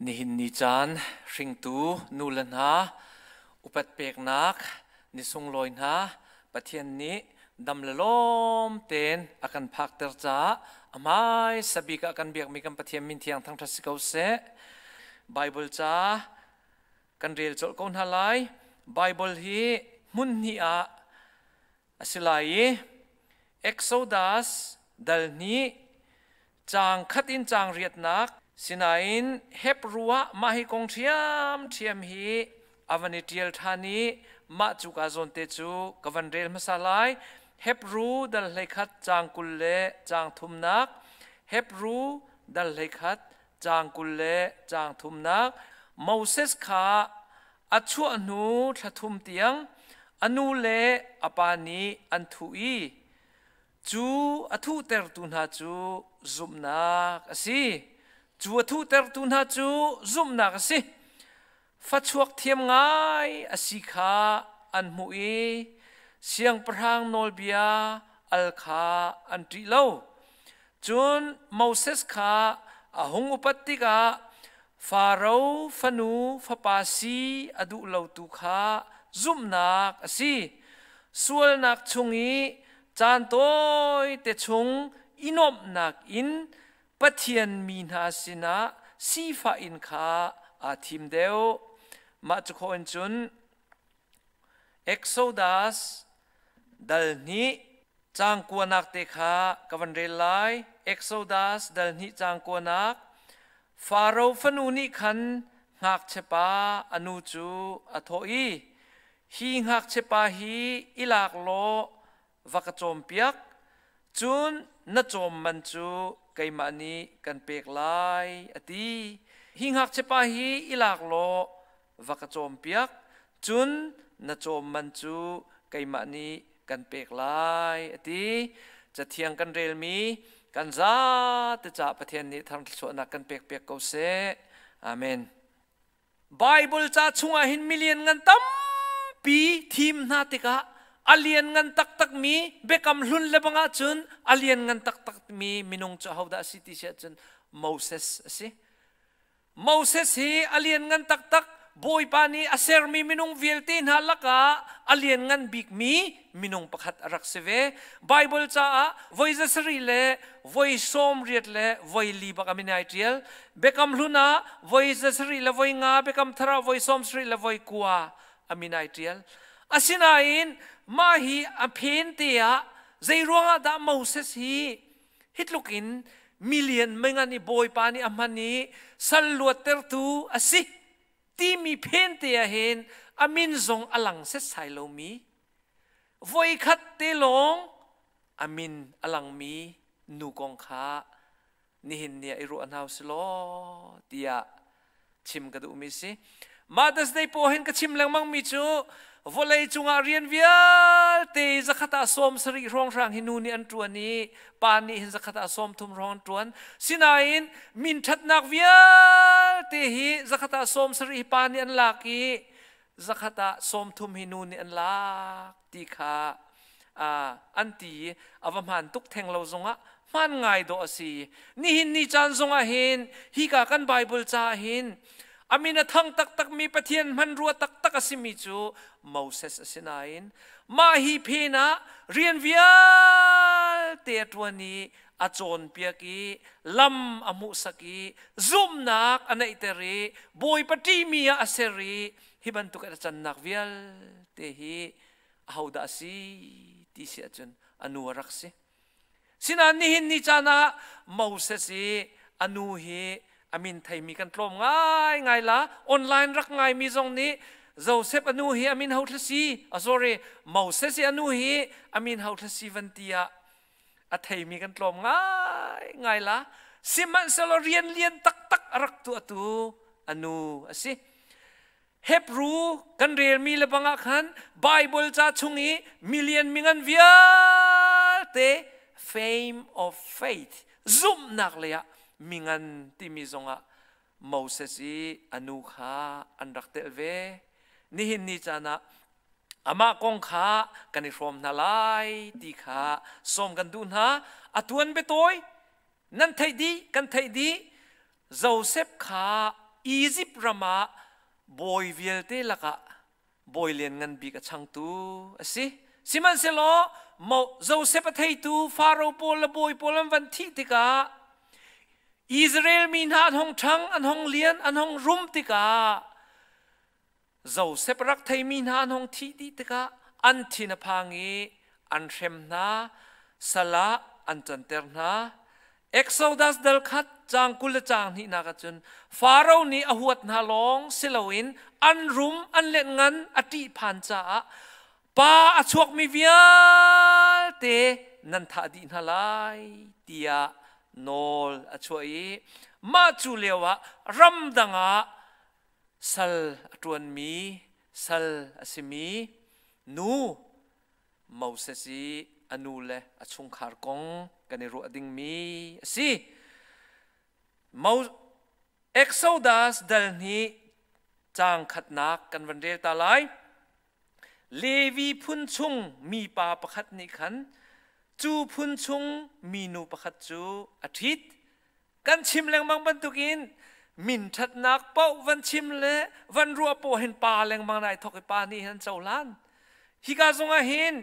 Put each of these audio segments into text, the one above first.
Nihin ni caan hringtu nu le hna upat peknak ni sunglawi hna Pathian nih dam le lawm tein a kan phakter caah a hmaisa bik ah kan biakmi kan Pathian min thiang thangṭhat si ko seh. Bible ca kan rel colh ko hna lai. Bible hi hmun hnih ah a si lai i Exodus dal hnih caang khat in caang riatnak sinain Hebrew ah mah hi kong ṭhiamṭhiam hi a van i ṭial ṭhan i mah cuka zawnte cu ka van rel hmasa lai. Hebrew dal 11 caang 20 le caang thumnak, Hebrew dal 11 caang 20 le caang thumnak. Moses kha a chuah hnu thla thum tiang a nu le a pa nih an thuh i cu a thuhtertu hna cu zumhnak a si. Cu a thuhtertu hna cu zumhnak a si. Fachuak thiam ngai a si kha an hmuh i siangpahrang nawlbia al kha an ṭih lo. Cun Moses kha a hung upat tikah Faro fanu fapa si a duh lotu kha zumhnak a si. Sualnak chung i caan tawite chung i nuamhnak in Pathian mi hna sinah sifah in kha aa thim deuh. Mah cu khawh in cun Exodus dal hnih caang kuanak te kha ka van rel lai. Exodus dal hnih caang kuanak. Faro fanu nih khan ngakchiapa a nu cu a thawh i, "Hi ngakchiapa hi i lak law va ka cawmpiak, cun na cawm man cu keimah nih kan pek lai," a ti. Hi ngakchiapa hi i lak law va ka cawmpiak, cun na cawm man cu keimah nih kan pek lai, a ti. Cathiang kan relmi kan zate caah Pathian nih thangthluachuahnak kan pekpiak ko seh. Amen. Bible ca chungah hin milian ngan tampi thim hna tikah a lian ngan taktakmi biakam hlun le bangah cun a lian ngan taktakmi minung cu ahodah a si ti si ahcun Moses a si. Moses hi a lianngan taktak. Bawipa nih a sermi minung vialte hna lakah a lianngan bikmi minung pakhat a rak si ve. Bible caah voi 7 le voi 80 le voi li bak a min ai ṭial. Biakam hlun ah voi 7 le voi nga, Biakam thar ah voi 70 le voi kua a min ai ṭial. Asinain mah hi a phen te ah zei ruangah dah Moses hi Hi tluk in million mengan i Bawipa nih a hman i sal luattertu a si timi phen te ah hin a min zong a lang setsai lomi, voikhat te lawng a min a langmi nu kong kha nihin ni ah i ruah hna usih law tiah chim ka duhmi si. Mother's Day paw hin ka chim lengmangmi cu vawlei cungah rian vialte zakhat ah 70 hrawnghrang hi nu nih an ṭuan i pa nih hin zakhat ah 30 hrawng an ṭuan. Sinain min ṭhatnak vialte hi zakhat ah 70 hi pa nih an lak i zakhat ah 30 hi nu nih an lak ti kha an ti i a va hmaan tuk theng lo zongah hmaan ngai dawh a si. Nihin ni caan zongah hin hika kan Bible caah hin a min a thang taktakmi Pathian hmanrua taktak a simi cu Moses a si nain mah hi phen ah rian vialte a ṭuan i a cawnpiak i lam a hmuhsak i zumhnak a neihter i Bawipa ṭihmi ah a ser i hi bantuk a cannak vialte hi ahodah a si ti si ahcun a nu a rak si. Sinain nihin ni caan ah Moses i a nu hi a min theimi kan tlawm ngaingai la. Online rak ngaimi zong nih Joseph a nu hi a min ho thla si, oh, sorry, Moses i a nu hi a min ho thla si van ti ah a theimi kan tlawm ngaingai la. Sihmanhsehlaw rian lian taktak a rak tuahtu a nu a si. Hebrew kan relmi le bangah khan Bible ca chung i million mingan vialte fame of faith zumhnak lei ah mingan timi zongah Moses i a nu kha an rak telh ve. Nihin ni caan ah amah kong kha kan i hrawm hna lai ti kha sawm kan duh hna. A tuan biatawi nan theih dih, kan theih dih. Joseph kha Izipt ram ah bawi vialte lakah bawi lianngan bik a changtu a si. Sihmanhsehlaw Josef a theitu Faro pawl le bawi pawl an van thih tikah Israel mi hna an hong ṭhang, an hong lian, an hong rum tikah Josef rak theimi hna an hong thih dih tikah an thin a phang i an hrem hna, sal ah an canter hna. Exodus dal khat caang 20 le caang hnihnak ah cun Faro nih a huat hna lawng si loin an rum an lianhngan a ṭihphan caah pa a chuakmi vialte nan thah dih hna lai tiah nawl a chuah i mah cu lioah ramdang ah sal a ṭuanmi sal a simi nu Moses i a nu le a chungkhar kong kan i ruah dingmi a si. Exodus dal hnih caang khatnak kan van rel ta lai. Levi phun chung mipa pakhat nih khan cu phun chung minu pakhat cu a ṭhit. Kan chim lengmang bantukin min ṭhatnak paoh van chim le van ruah paoh hin pa lengmang nai thawk i pa nih hin an cohlan. Hika zongah hin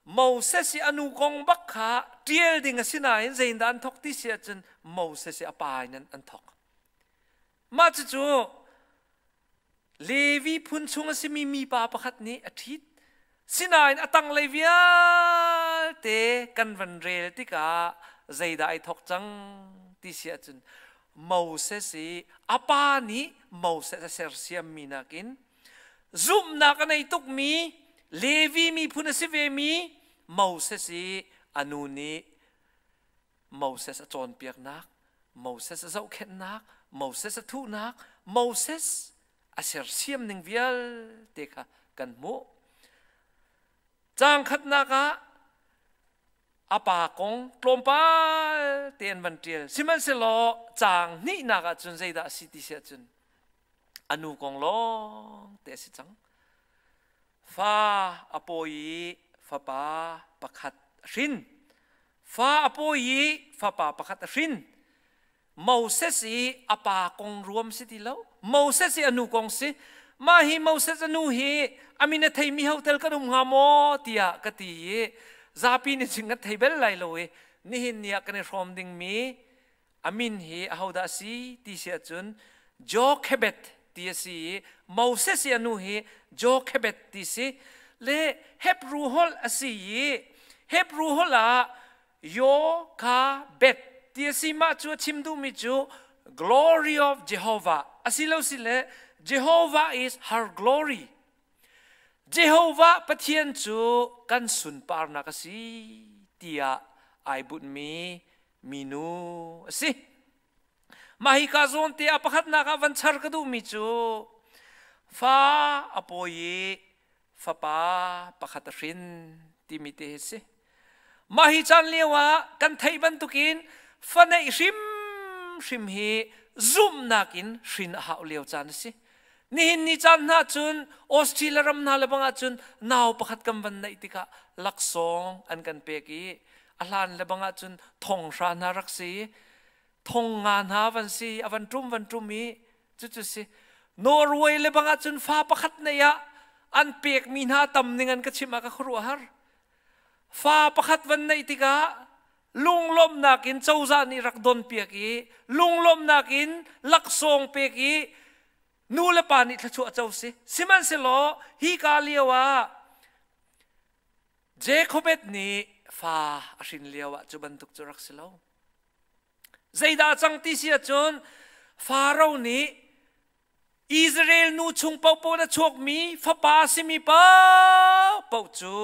Moses i a nu kong bak kha ṭial ding a si nain zeitindah an thawk ti si ahcun Moses i a pa in an thawk. Mah cucu Levi phun chung a simi mipa pakhat nih a ṭhit. Sinain a tanglei vialte kan van rel tikah zeidah ai thawk cang ti si ahcun Moses i a pa nih Moses a sersiammi nakin zumhnak a nei tukmi Levi miphun a si vemi Moses i a nu nih Moses a cawnpiaknak, Moses a zohkhenhnak, Moses a thuhnak, Moses a sersiam ning vialte kha kan hmuh. Caang khatnak ah a pa kong tlawmpal te an van ṭial. Sihmanhsehlaw caang hnihnak ah cun zeidah a si ti si ahcun a nu kong lawng te a si cang. Fa a pawi i fapa pakhat a hrin. Fa a pawi i fapa pakhat a hrin. Moses i a pa kong ruam si ti lo. Moses i a nu kong si. Mah hi Moses a nu hi a min a theimi hotel kan um hnga maw tiah ka ti i zapi nih cun kan thei bel lai lo i nihin ni ah kan i hrawm dingmi a min hi ahodah a si ti si ahcun Jochebed ti a si i Moses i a nu hi Jochebed ti si le Hebrew holh a si i Hebrew holh ah Yokabed ti a si. Mah cu a chim duhmi cu glory of Jehovah asilo si le Jehovah is her glory. Jehovah Pathian cu kan sunparnak a si tiah ai bunhmi minu a si. Mah hi ka zawn te ah pakhatnak ah van char ka duhmi cu fa a pawi i fapa pakhat a hrin timi te hi si. Mah hi caan lio ah kan theih bantukin fa neih hrimhrim hi zumhnak in hrin a hau lio caan a si. Nihin ni caan hna cun Australia ram hna le bang ah cun nau pakhat kan van neih tikah laksawng an kan pek i a hlan le bang ah cun thong hra hna rak si thong nga hna van si a van ṭum van ṭum i cucu si Norway le bang ah cun fa pakhat neih ah an pekmi hna tam ning an ka chimh ah ka khuaruahhar. Fa pakhat van neih tikah lunglawmhnak in cozah nih rak donpiak i lunglawmhnak in laksawng pek i nu le pa nih thluachuah co si. Sihmanhsehlaw hi ka lio ah Jacobet nih fa a hrin lio ah cu bantuk cu rak si lo. Zeidah a cang ti si ahcun Faro nih Israel nu chung paohpaoh na chuakmi fapa a simi paohpaoh cu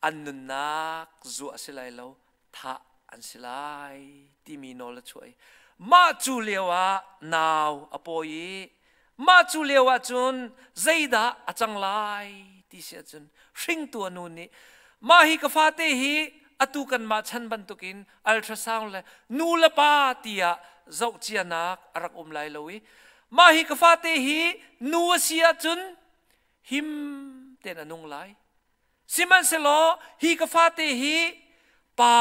an nunnak zuah a si lai lo, thah an si lai timi nawl a chuah i mah cu lio ah nau a pawi i mah cu lio ah cun zeidah a cang lai ti si ahcun hringtu a nu nih mah hi ka fate hi atu kanmah chan bantukin ultrasound le nu le pa tiah zohcianak a rak um lai lo i mah hi ka fate hi nu a si ahcun him tein a nung lai. Sihmanhsehlaw hi ka fate hi pa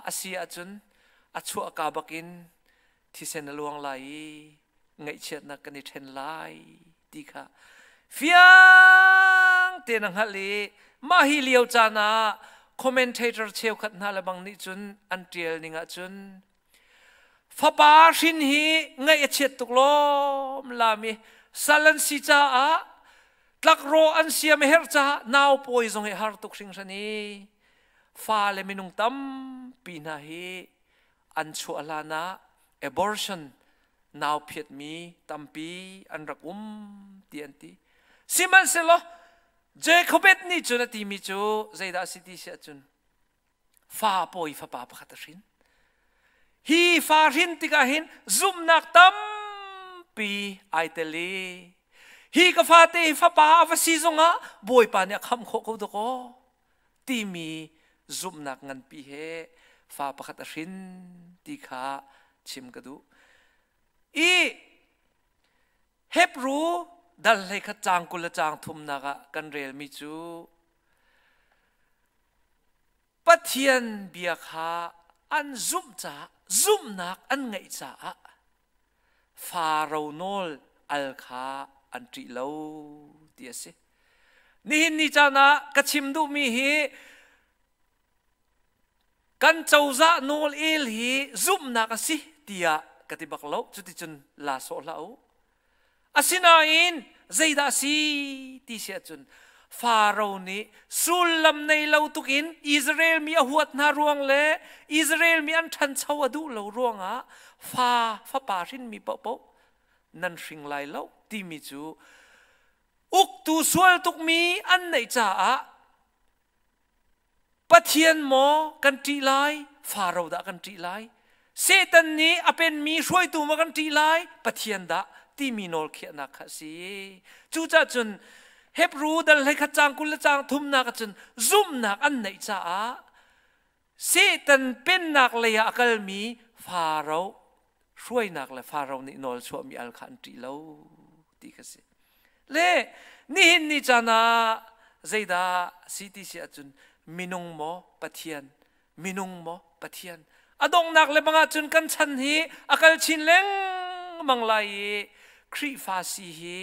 a si ahcun a chuahka bakin Thisen a luang lai i ngaihchiatnak kan i ṭhen lai ti kha fiang tein a hngalh i mah hi lio caan ah commentator cheukhat hna le bang nih cun an ṭial ning ahcun fapa hrin hi ngaih a chiat tuk lawm lam i sal an si caah tlakrawh an siam a herh caah nau pawi zong hi har tuk hringhran i fale minung tampi hna hi an chuah hlan ah abortion nau phiatmi tampi an rak um ti an ti. Sihmanhsehlaw Jacobet nih cun a timi cu zeidah a si ti si ahcun fa pawi fapa pakhat a hrin. Hi fa hrin tikah hin zumhnak tampi ai tel i hi ka fate hi fapa a va si zongah Bawipa nih a khamh khawh ko dakaw timi zumhnak nganpi he fa pakhat a hrin ti kha chim ka duh. I Hebru dal hlei khat caang 20 le caang thumnak ah kan relmi cu Pathian bia kha an zumh caah zumhnak an ngeih caah Faro nawl al kha an ṭih lo ti a si. Nihin ni caan ah ka chim duhmi hi kan cozah nawl el hi zumhnak a si tiah ka ti bak lo. Cuticun la sawh hlah u. Asinain zeidah a si ti si ahcun Faro nih sullam nei lo tukin Israel mi a huat hna ruang le Israel mi an ṭhancho a duh lo ruangah fa fapa hrinmi paohpaoh nan hring lai lo timi cu uktu sual tukmi an neih caah Pathian maw kan ṭih lai, Faro dah kan ṭih lai? Satan nih a penmi hruaitu maw kan ṭih lai, Pathian dah timi nawl khiahnak kha a si. Cucaah cun Hebru dal 11 caang 20 le caang thumnak ahcun zumhnak an neih caah Satan pennak lei ah a kalmi Faro hruainak le Faro nih nawl chuahmi al kha an ṭih lo ti kha si. Le nihin ni caan ah zeidah si ti si ahcun minung maw Pathian, minung maw Pathian. A donghnak le bang ahcun kan chan hi a kal chin lengmang lai i Khrihfa si hi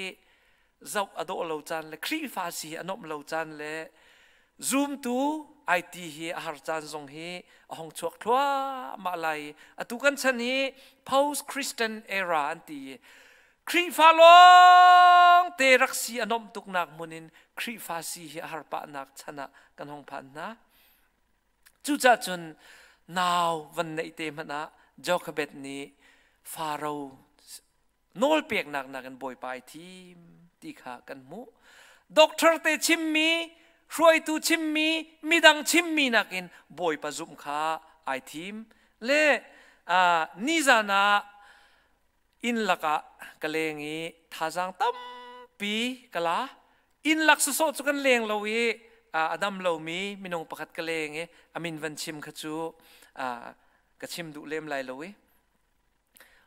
zoh a dawh lo caan le Khrihfa si hi a nuamh lo caan le zumtu IT hi a har caan zong hi a hong chuak thluahmah lai i atu kan chan hi post Christian era an ti i Khrihfa lawng te rak si a nuamh tuknak hmun in Khrihfa si hi a har pahnak chan ah kan hong phan hna. Cucaah cun nau van neih te hmanh ah Jochebed nih Faro nawlpeknak nakin Bawipa ai thim ti kha kan hmuh. Doctor te chimmi, hruaitu chimmi, midang chimmi nakin Bawipa zumh kha ai thim. Le nizan ah inn lakah ka leng i thazaang tampi ka la. Inn lak sawsawh cu kan leng lo i a dam lomi minung pakhat ka leng i a min van chim kha cu ka chim duh lem lai lo i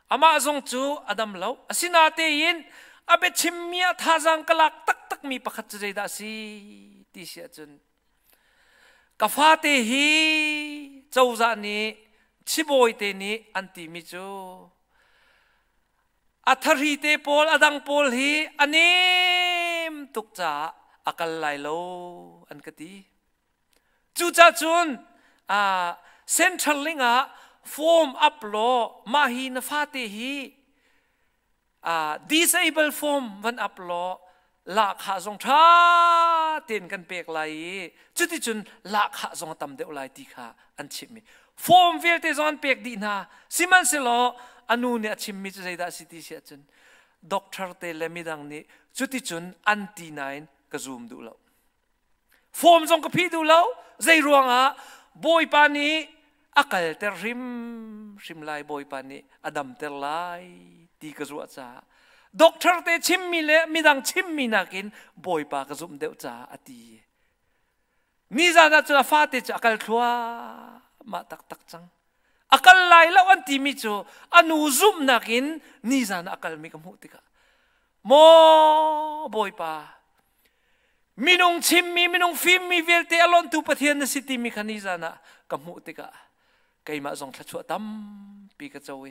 Amah zong cu a dam lo. Asinatein a biachimmi ah thazaang ka lak taktakmi pakhat cu zeidah a si ti si ahcun ka fate hi cozah nih chibawi te nih an timi cu a thari te pawl a dang pawl hi a nem tuk caah a kal lai lo an ka ti. Cucaah cun Central Link ah form up law mah hi na fate hi disable form van up law lahkhah zong ṭha tein kan pek lai i cuticun lahkhah zong a tam deuh lai ti kha an chimh i form vialte zong an pek dih hna. Sihmanhsehlaw a nu nih a chimmi cu zeidah a si ti si ahcun doctor te le midang nih cuticun an ti nain ka zum duh lo. Form zong ka phih duh lo. Zei ruangah Bawipa nih a kalter hrimhrim lai, Bawipa nih a damter lai ti ka ruah caah doctor te chimmi le midang chimmi nakin Bawipa ka zumh deuh caah a ti. Nizan ah cun a fate cu a kal thluahmah taktak cang. A kal lai lo an timi cu a nu zumhnak in nizan ah a kalmi ka hmuh tikah maw Bawipa Minung chimmi, minung fimmi vialte a lontu Pathian na si timi kha nizan ah ka hmuh tikah keimah zong thluachuah tampi ka co i.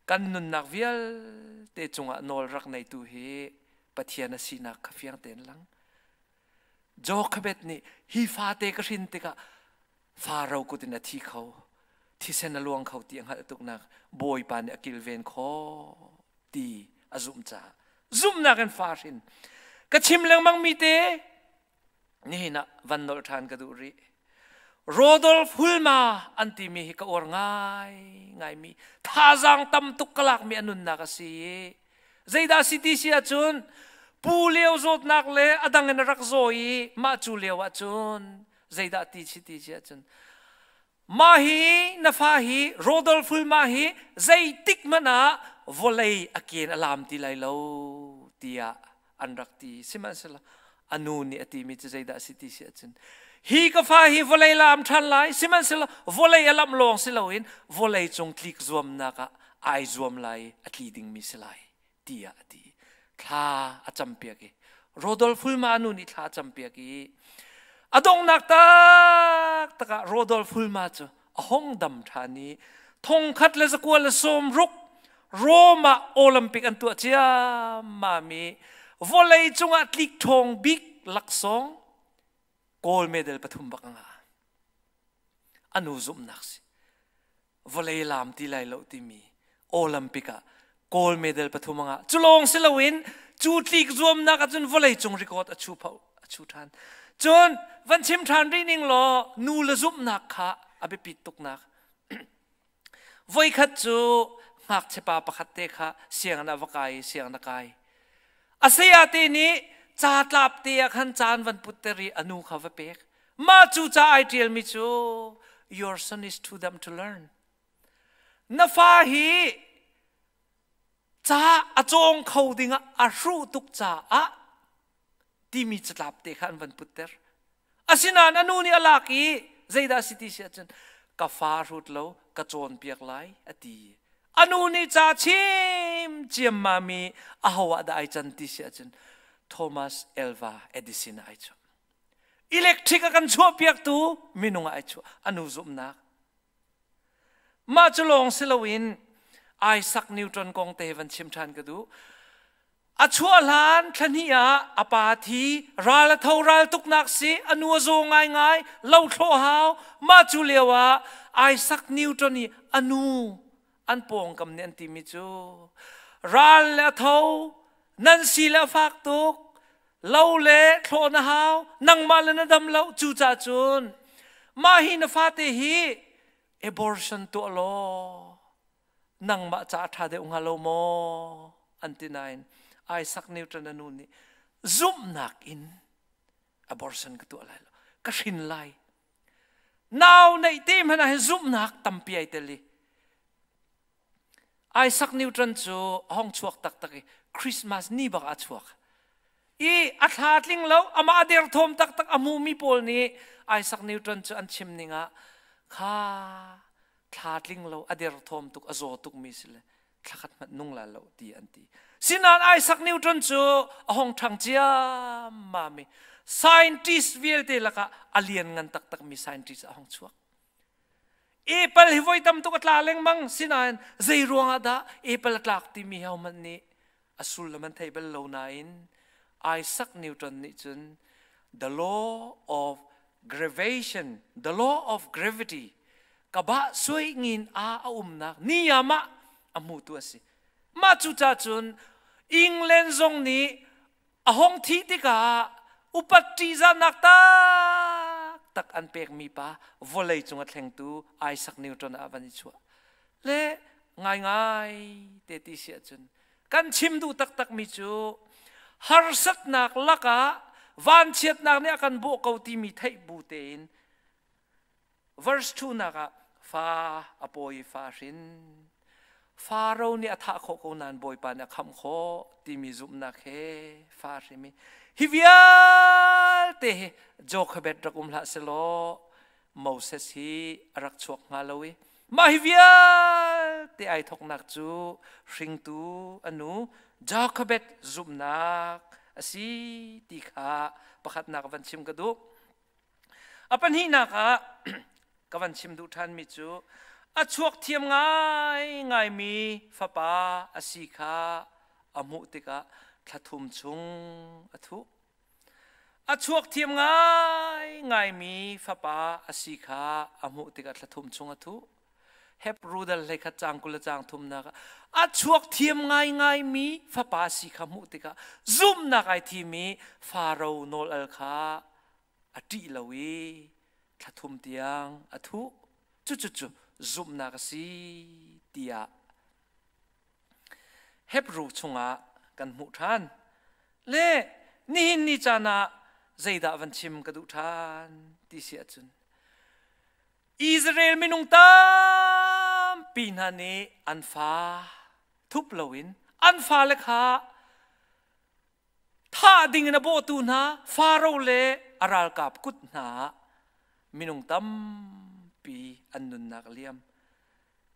Kan nunnak vialte cungah nawl rak neitu hi Pathian a sinak kha fiang tein lang. Jochebed nih hi fate ka hrin tikah Faro kut in a thi kho, thisen a luang kho ti a hngalh tuknak Bawipa nih a kilven khawh ti a zumh caah zumhnak in fa hrin. Ka chim lengmang mi te nihin ah van nolh ṭhan ka duh rih. Rodolf Hulma an timi hi ka uar ngai ngaimi thazaang tam tuk ka lakmi a nunnak a si i zeidah si ti si ahcun pu lio zawtnak le a dang in a rak zaw i mah cu lio ahcun zeidah ti si ti si ahcun mah hi na fa hi Rodolf Hulma hi zeitik hmanh ah vawlei a ken a lam ti lai lo tiah an rak ti. Sihmanhsehlaw a nu nih a timi cu zeidah a si ti si ahcun hi ka fa hi vawlei lam ṭhan lai, sihmanhsehlaw vawlei a lamh lawng si loin vawlei cung tlik zuamnak ah ai zuam lai i a tli dingmi si lai tiah a ti. Thla a campiak i Rodolf Hulma nu nih thla a campiak i a donghnak taktak ah Rodolf Hulma cu a hong dam ṭhan i 1960 Rome ah Olympic an tuah ciammam i vawlei cungah tlik ṭhawng bik laksawng gold medal pathum bak a ngah. A nu zumhnak si. Vawlei lam ti lai lo timi Olympic ah gold medal pathum a ngah. Cu lawng si loin cu tlik zuamnak ahcun vawlei cung record a chu pho a chu ṭhan. Cun van chim ṭhan rih ning law nu le zumhnak kha a biapit tuknak. Voikhat cu ngakchia pa pakhat te kha sianginn ah va kai i sianginn a kai. A sayate nih ca tlap te ah khan caan van putter i a nu kha va pek. Mah cu ca ai ṭialmi cu your son is too dumb to learn. Na fa hi ca a cawng kho dingah a hruh tuk caah timi catlap te kha an van putter. Asinain a nu nih a lak i zeidah a si ti si ahcun ka fa hrut lo ka cawnpiak lai a ti. A nu nih ca chim ciammam i aho ah dah ai can ti si ahcun Thomas Alva Edison ah ai chuah. Electric a kan chuahpiaktu minung ah ai chuah. A nu zumhnak. Mah cu lawng si loin Isaac Newton kong te van chim ṭhan ka duh. A chuah hlan thla hnih ah a pa thi, ral a tho ral tuknak si, a nu a zaw ngaingai, lo thlawh hau. Mah cu lio ah Isaac Newton i a nu an pawngkam nih an timi cu ral le a tho, nan si le a fak tuk, lo le thlawh na hau, nangmah le na dam lo, cucaah cun mah hi na fate hi abortion tuah law nangmah ca a ṭha deuh hnga lo maw an ti nain Isaac Newton a nu nih zumhnak in abortion ka tuah lai lo ka hrin lai nau neih te hmanh ah hin zumhnak tampi ai tel i Isaac Newton cu a hong chuak taktak i Christmas ni bak ah a chuak i a thla tling lo amah a derthawm taktak a hmumi pawl nih Isaac Newton cu an chim ning ah kha thla tling lo a derthawm tuk a zaw tukmi si le thlakhat hmanh nung la lo ti an ti sinain Isaac Newton cu a hong ṭhang ciammam i scientist vialte lakah a lian ngan taktakmi scientist a hong chuak. Apple hi voi tam tuk a tla lengmang sinain zei ruangah dah apple a tlak timi hohmanh nih a sullam an thei bal lo nain Isaac Newton nih cun the law of gravitation the law of gravity ka bah sui ngin a a umnak niyam ah a hmutu a si. Mah cu ca cun England zong nih a hong thih tikah upat ṭihzahnak taktak an pekmi pa vawlei cung a thlengtu Isaac Newton ah van i chuah le ngaingai te ti si ahcun kan chim duh taktakmi cu harsatnak lakah vanchiatnak nih a kan bawh ko timi theih bu tein Verse 2 nak ah fa a pawi i fa hrin. Faro nih a thah khawh ko nain Bawipa nih a khamh khawh timi zumhnak he fa hrim i hi vialte hi Jochebed rak um hlah selaw Moses hi a rak chuak hnga lo i mah hi vialte ai thawknak cu hringtu a nu Jochebed zumhnak a si ti kha pakhatnak van chim ka duh. A pahnihnak ah ka van chim duh ṭhanmi cu A chuak thiam ngaingaimi fapa a si kha a hmuh tikah thla thum chung a thuh. A chuak thiam ngaingaimi fapa a si kha a hmuh tikah thla thum chung a thuh. Hebru dal hleikhat caang 20 le caang thumnak ah a chuak thiam ngaingaimi fapa si kha hmuh tikah zumhnak ai thim i Faro nawl al kha a ṭih lo i thla thum tiang a thuh. Cucu zumhnak a si tiah Hebru chungah kan hmuh ṭhan. Le nihin ni caan ah zeidah van chim ka duh ṭhan ti si ahcun Israel minung tampi hna nih an fa thup loin an fale kha thah ding in a bawhtu hna Faro le a ralkap kut hna ah minung tampi an nunnak a liam.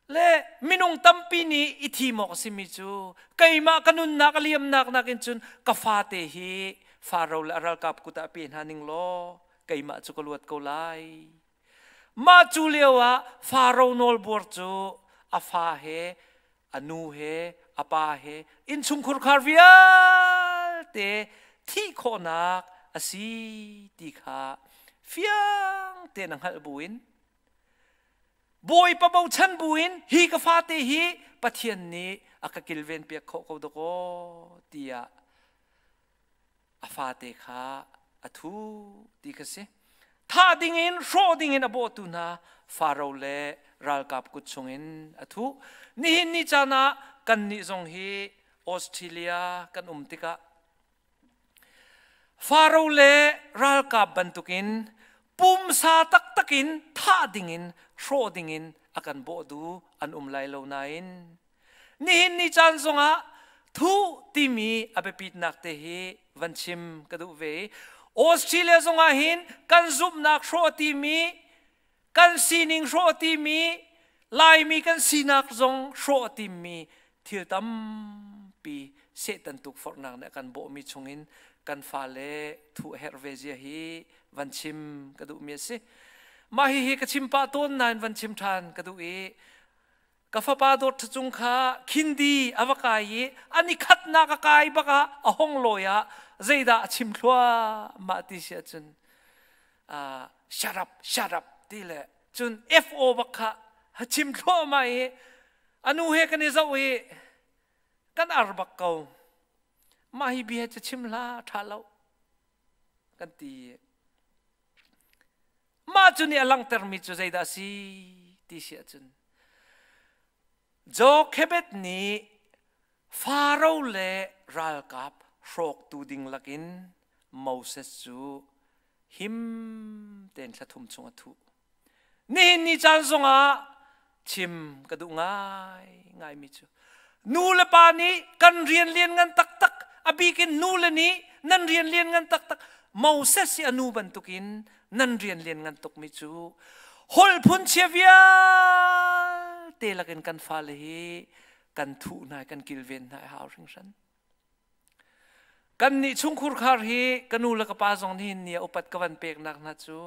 Le minung tampi nih i thim awk a simi cu keimah ka nunnak a liamnak nakin cun ka fate hi Faro le a ralkap kut ah pe hna ning law keimah cu ka luat ko lai. Mah cu lio ah Faro nawlbuar cu a fa he a nu he a pa he innchungkhur khar vialte thih khawhnak a si ti kha fiang tein a hngalh buin Bawipa bochan buin hi ka fate hi Pathian nih a ka kilven piak khawh ko dakaw tiah a fate kha a thu ti kha si. Thah dingin hrawh dingin a bawhtu hna Faro le ralkap kut chungin a thuh. Nihin ni caan ah kannih zong hi Australia kan um tikah Faro le ralkap bantukin pumsa taktak in thah dingin hrawh dingin a kan bawhtu an um lai lo nain Nihin ni caan zongah thuh timi a biapitnak te hi van chim ka duh ve. Australia zongah hin kan zumhnak hrawh timi, kan sining hrawh timi, Laimi kan sinak zong hrawh timi thil tampi Satan tukforhnak nih a kan bawhmi chungin kan fale thuh herh ve zia hi van chim ka duhmi a si. Mah hihi ka chim pah tawn nain van chim ṭhan ka duh i Ka fapa dawt ṭha cung kha khindi a va kai i an i khatnak a kai bak ah a hong lawi ah zeidah a chim thluahmah ti si ahcun shut up, shut up ti le cun FO bak kha a chim thluahmah i a nu he kan i zoh i kan ar bak ko. Mah hi bia cu chim hlah ṭha lo kan ti. Mah cu nih a langhtermi cu zeidah a si ti si ahcun Jochebed nih Faro le ralkap hrawktu ding lakin Moses cu him tein thla thum chung a thuh. Nihin ni caan zongah chim ka duh ngai ngaimi cu nu le pa nih kan rian lian ngan taktak a bikin nu le nih nan rian lian ngan taktak Moses i a nu bantukin nan rian lian ngan tukmi cu holh phun chia vialte lakin kan fale hi kan thuh hna kan kilven hna i hau hringhran. Kannih chungkhur khar hi ka nu le ka pa zong nihin ni ah upat ka van peknak hna cu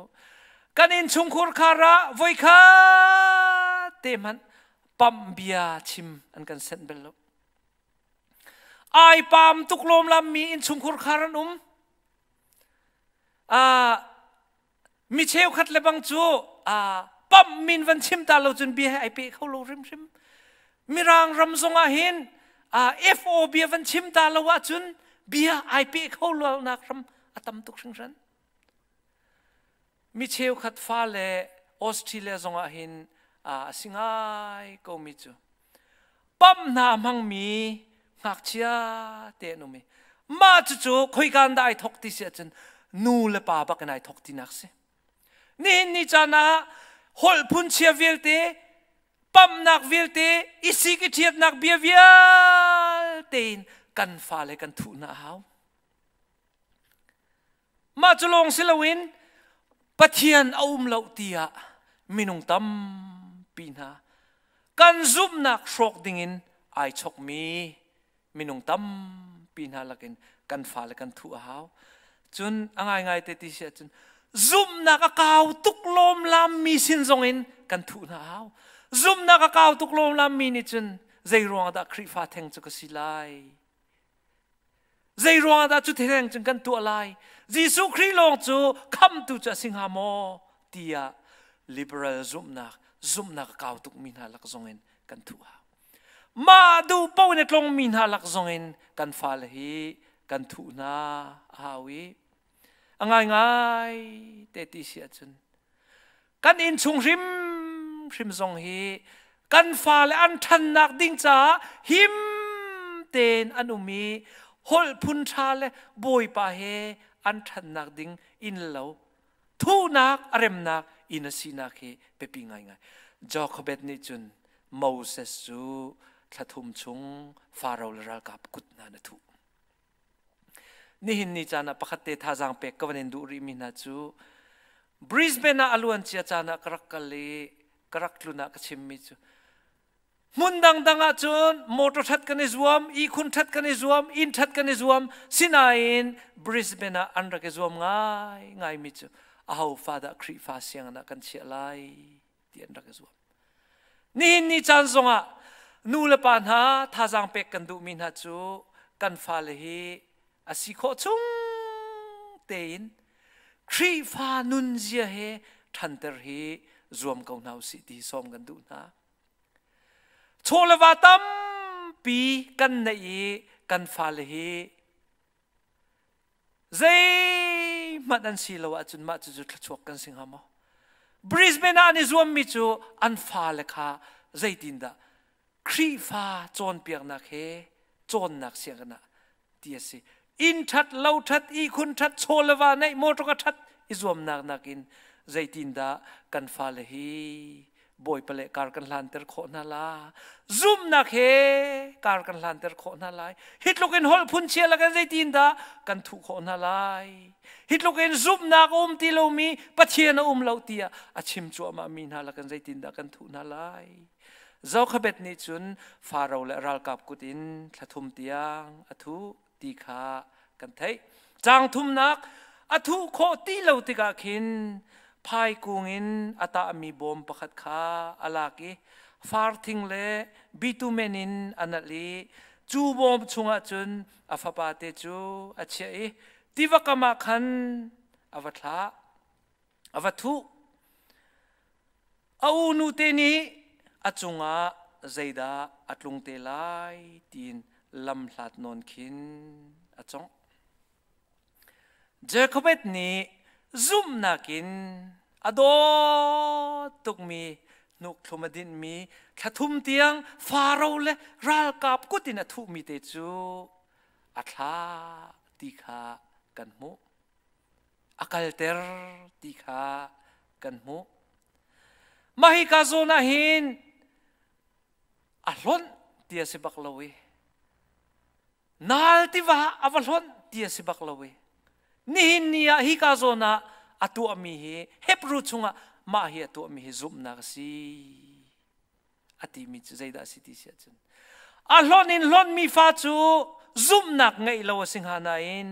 kan innchungkhur khar ah voikhat te hmanh pamh bia chim an kan senh bel lo. Ai pam tuk lawmlam mi innchungkhur khar an um. Mi cheukhat le bang cu pamh min van chim ta lo cun bia he ai pe kho lo hrimhrim. Mirang ram zong ah hin FO bia van chim ta lo ahcun bia ai pe kho lo nak ram a tam tuk hringhran. Mi cheukhat fa le Australia zong ah hin a si ngai ko mi cu pamh hna hmangmi ngakchia te an um i mah cucu khoika in dah ai thok ti si ahcun nu le pa bak in ai thok tinak si. Nihin ni caan ah holh phunchia vialte, pamhnak vialte, i sik i ṭhiatnak bia vialte in kan fale kan thuh hna a hau. Mah cu lawng si loin Pathian a um lo tiah minung tampi hna kan zumhnak hrawk dingin ai chokmi minung tampi hna lakin kan fale kan thuh a hau. Cun a ngaingai te ti si ahcun zumhnak a kau tuk lawmlam mi sin zongin kan thuh hna a hau. Zumhnak a kau tuk lawmlam mi nih cun zei ruangah dah Khrihfa theng cu ka si lai? Zei ruangah dah cu theng cun kan tuah lai? Jesuh Khrih lawng cu khamtu cu a si hnga maw? tiah liberal zumhnak, zumhnak a kau tukmi hna lak zongin kan thuh hau. Mah duh paoh in a tlongmi hna lak zongin kan fale hi kan thuh hna a hau i a ngaingai te ti si ahcun kan innchung hrimhrim zong hi kan fale an ṭhannak ding caah him tein an um i holh phun ṭha le Bawipa he an ṭhannak ding inn lo thuhnak a remnak inn a sinak hi biapi ngaingai. Jochebed nih cun Moses cu thla thum chung Faro le ralkap kut hna na thuh. Nihin ni caan ah pakhat te thazaang pek ka van in duh rihmi hna cu Brisbane ah a luan cia caan ah ka rak kal i ka rak tlun ah ka chimmi cu hmun dangdang ah cun motor ṭhat kan i zuam, ihkhun ṭhat kan i zuam, inn ṭhat kan i zuam, sinain Brisbane ah an rak i zuam ngai ngaimi cu aho fa dah Khrihfa sianginn ah kan chiah lai ti an rak i zuam. Nihin ni caan zongah nu le pa hna thazaang pek kan duhmi hna cu kan fale hi a si khawh chung tein Khrihfa nunzia he ṭhanter hi zuam ko hna usih ti sawm kan duh hna. Chaw le va tampi kan neih i kan fale hi Zeihmanh an si lo ahcun mah cucu thluachuak kan si hnga maw? Brisbane ah an i zuammi cu an fale kha zeitindah Khrihfa cawnpiaknak he cawnnak sianginn ah ti a si. Inn ṭhat, lo ṭhat, ihkhun ṭhat, chaw le va neih, motor ṭhat i zuamnak nakin zeitindah kan fale hi Bawipa le kar kan hlanter khawh hna la. Zumhnak he kar kan hlanter khawh hna lai. Hi tluk in holh phun chia lakin zeitin dah kan thuh khawh hna lai. Hi tluk in zumhnak a um ti lomi Pathian a um lo tiah a chim cuahmah mi hna lakin zeitin dah kan thuh hna lai. Zokhabet nih cun Faro le ralkap kut in thla thum tiang a thuh ti kha kan theih. Caang thumnak a thuh khawh ti lo tikah khin phaikung in a tahmi bawm pakhat kha a lak i farthing le bitumen in a nalh i cu bawm chungah cun a fapate cu a chiah i tiva kam ah khan a va thlah, a va thuh. A unu te nih a cungah zeidah a tlung te lai tiin lamhlat nawn khin a congh. Jacobet nih zumhnak in a dawt tukmi hnuk thlum a dinhmi thla thum tiang Faro le ralkap kut in a thuhmi te cu a thlah ti kha kan hmuh. A kalter ti kha kan hmuh. Mah hika zawn ah hin a hlonh ti a si bak lo i nal tiva a va hlonh ti a si bak lo i nihin ni ah hika zawn ah a tuahmi hi Hebrew chungah mah hi a tuahmi hi zumhnak a si. A timi cu zeidah a si ti si ahcun a hlonh in hlonhmi fa cu zumhnak ngeih lo a si hnga nain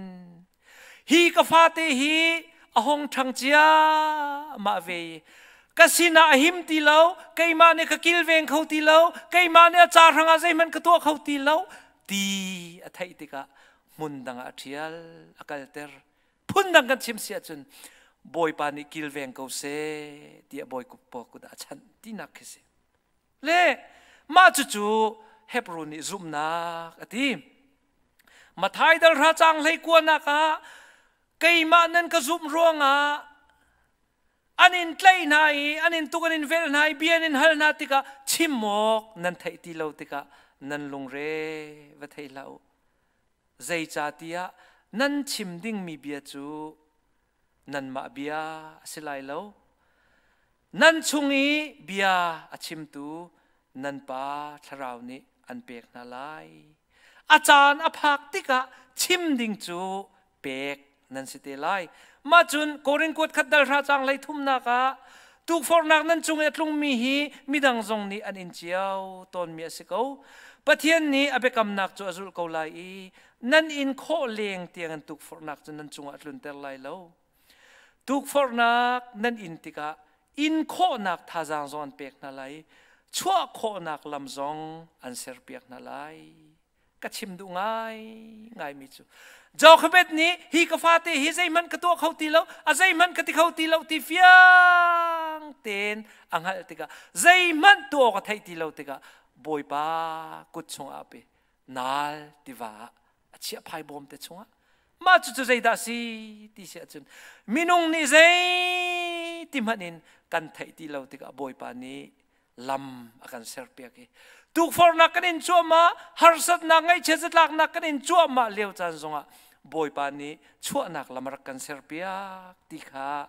hi ka fate hi a hong ṭhang cia mah ve i ka sinah a him ti lo, keimah nih ka kilveng kho ti lo, keimah nih a ca hrangah zeihmanh ka tuah kho ti lo ti a theih tikah hmun dang ah a ṭhial, a kalter. Phundang kan chim si ahcun Bawipa nih kilveng ko seh tiah Bawipa kut ah a chanh tinak khi si. Le mah cucu Hebrew nih zumhnak a ti. Mathai dal hra caang hlei kuanak ah keimah nan ka zumh ruangah an in tlaih hna i an in tuk an in velh hna i bia an in hal hna tikah chim awk nan theih ti lo tikah nan lungre va thei hlah u. Zeicahtiah nan chim dingmi bia cu nanmah bia a si lai lo. Nan chung i bia a chimtu nan Pa Thlarau nih an pek hna lai. A caan a phak tikah chim ding cu pek nan si te lai. Mah cun Korin kuat khat dal hra caang hlei thumnak ah tukforhnak nan cung i a tlungmi hi midang zong nih an in cio tawnmi a si ko. Pathian nih a biakamnak cu a zulh ko lai i nan in khawh leng tiangin tukforhnak cu nan cungah a tlunter lai lo. Tukforhnak nan in tikah in khawhnak thazaang zong an pek hna lai. chuah khawhnak lam zong an serpiak hna lai. Ka chim duh ngai ngaimi cu Jochebed nih hi ka fate hi zeihmanh ka tuah kho ti lo, a zeihmanh ka ti kho ti lo ti fiang tein a hngalh tikah, zeihmanh tuah awk a theih ti lo tikah, Bawipa kut chungah a pe. Naal tiva ah a chiah, phai bawm te chungah. Mah cucu zeidah si ti si ahcun, minung nih zei ti hmanh in kan theih ti lo tikah Bawipa nih lam a kan serpiak i tukforhnak kan in cuahmah, harsatnak, ngaihchiat zatlaknak kan in cuahmah lio caan zongah Bawipa nih chuahnak lam a rak kan serpiak ti kha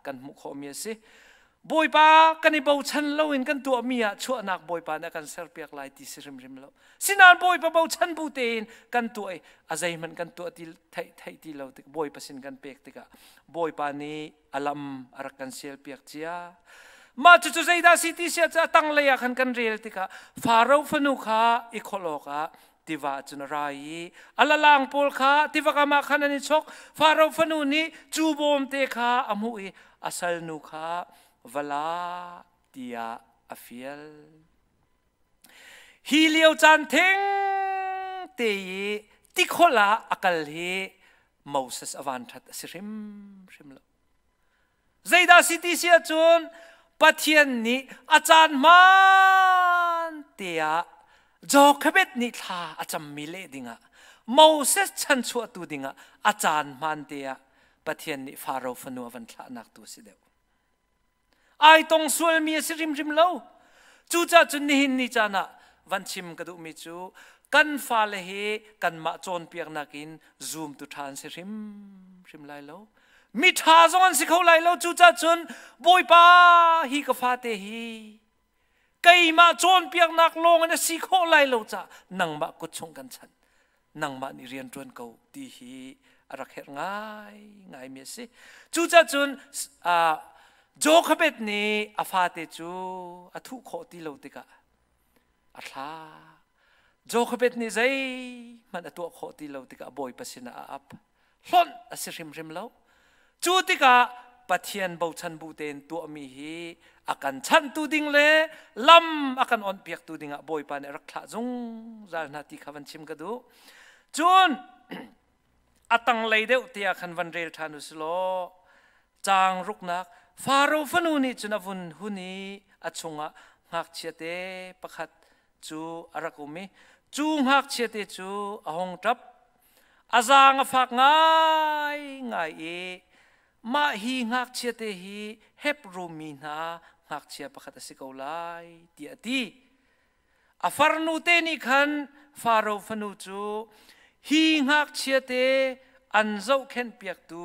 kan hmuh khawhmi a si. Bawipa kan i bochan loin kan tuahmi ah chuahnak Bawipa nih a kan serpiak lai ti si hrimhrim lo. Sinain Bawipa bochan bu tein kan tuah i a zeihmanh kan tuah ti theih theih ti lo tik Bawipa sin kan pek tikah Bawipa nih a lam a rak kan sialpiak cia. Mah cucu zeidah si ti sia cu a tanglei ah khan kan rel tikah, Faro fanu kha i kholh awkah tiva cun a ra i a lalang pawl kha tiva kam ah khan an i chok. Faro fanu nih cu bawmte kha a hmuh i a salnu kha va la tiah a fial. Hi lio caan theng te i tikholh ah a kal hi Moses a van ṭhat a si hrimhrim lo. Zeidah si ti si ahcun, Pathian nih a caan hmaan te ah Jochebed nih thla a cammi leh dingah, Moses chanchuahtu dingah a caan hmaan te ah Pathian nih Faro fanu a van thlahnak tu a si deuh. Ai tong sualmi a si hrimhrim lo. Cucaah cun nihin ni caan ah van chim ka duhmi cu, kan fale hi kanmah cawnpiaknak in zumtu ṭha an si hrimhrim lai lo. Mi ṭha zong an si kho lai lo. Cucaah cun Bawipa, hi ka fate hi keimah cawnpiaknak lawng in a si khawh lai lo caah nangmah kut chung kan chanh, nangmah nih rian ṭuan ko ti hi a rak herh ngai ngaimi a si. Cucaah cun Jochebed nih a fate cu a thuh khawh ti lo tikah a thla. Jochebed nih zeihmanh a tuah khawh ti lo tikah Bawipa sinah a ap. Hlonh a si hrimhrim lo. Cu tikah Pathian bochan bu tein tuahmi hi a kan chanhtu ding le lam a kan onhpiaktu dingah Bawipa nih a rak thlah zungzal hna ti kha van chim ka duh. Cun a tanglei deuh te ah khan van rel ṭhan u silaw, caang ruknak, Faro fanu nih cun a vun hun i a chungah ngakchiate pakhat cu a rak um i cu ngakchiate cu a hung ṭap, a zaang a fak ngaingai i mah hi ngakchiate hi Hebru mi hna ngakchia pakhat a si ko lai tiah a ti. A farnu te nih khan Faro fanu cu hi ngakchiate an zohkhenhpiaktu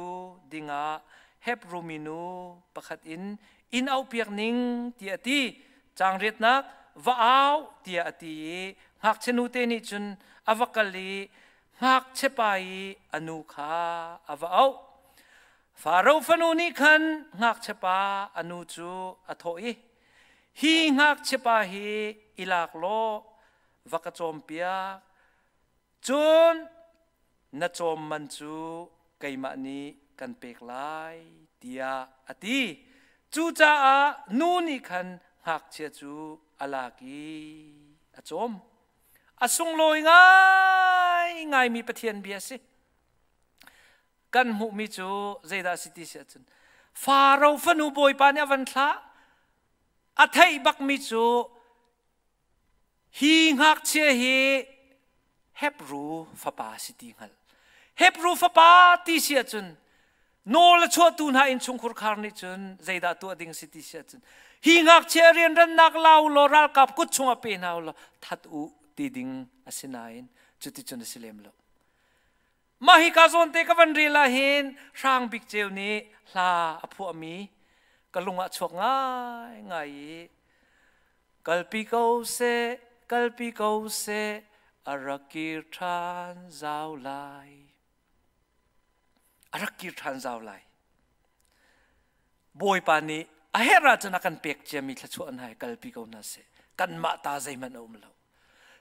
dingah Hebru minu pakhat in in auhpiak ning tiah a ti. Caang riatnak, va au tiah a ti i ngakchia nute nih cun a va kal i ngakchiapa i a nu kha a va auh. Faro fanu nih khan ngakchiapa a nu cu a thawh i, Hi ngakchiapa hi i lak law va ka cawmpiak, cun na cawm man cu keimah nih kan pek lai tiah a ti. Cucaah nu nih khan ngakchia cu a lak i a cawm. A sunglawi ngaingaimi Pathian bia a si. Kan hmuhmi cu zeidah a si ti si ahcun, Faro fanu Bawipa nih a van thlah. A theih bakmi cu hi ngakchia hi Hebru fapa si ti hngalh. Hebru fapa ti si ahcun nawl a chuahtu hna innchungkhur khar nih cun zeidah tuah ding si ti si ahcun, hi ngakchia rianrannak lau law ralkap kut chungah pe hna u law that u ti ding a si nain cuticun a si lem lo. Mah hi ka zawn te ka van rel ah hin Hrang Bik Ceu nih hla a phuahmi ka lung ah chuak ngai ngai i, kalpi ko seh, kalpi ko seh, a rak kir ṭhan zau lai, a rak kir ṭhan zau lai. Bawipa nih a herh ahcun a kan pek ciami thluachuah hna hi kalpi ko hna seh. Kanmah ta zeihmanh a um lo.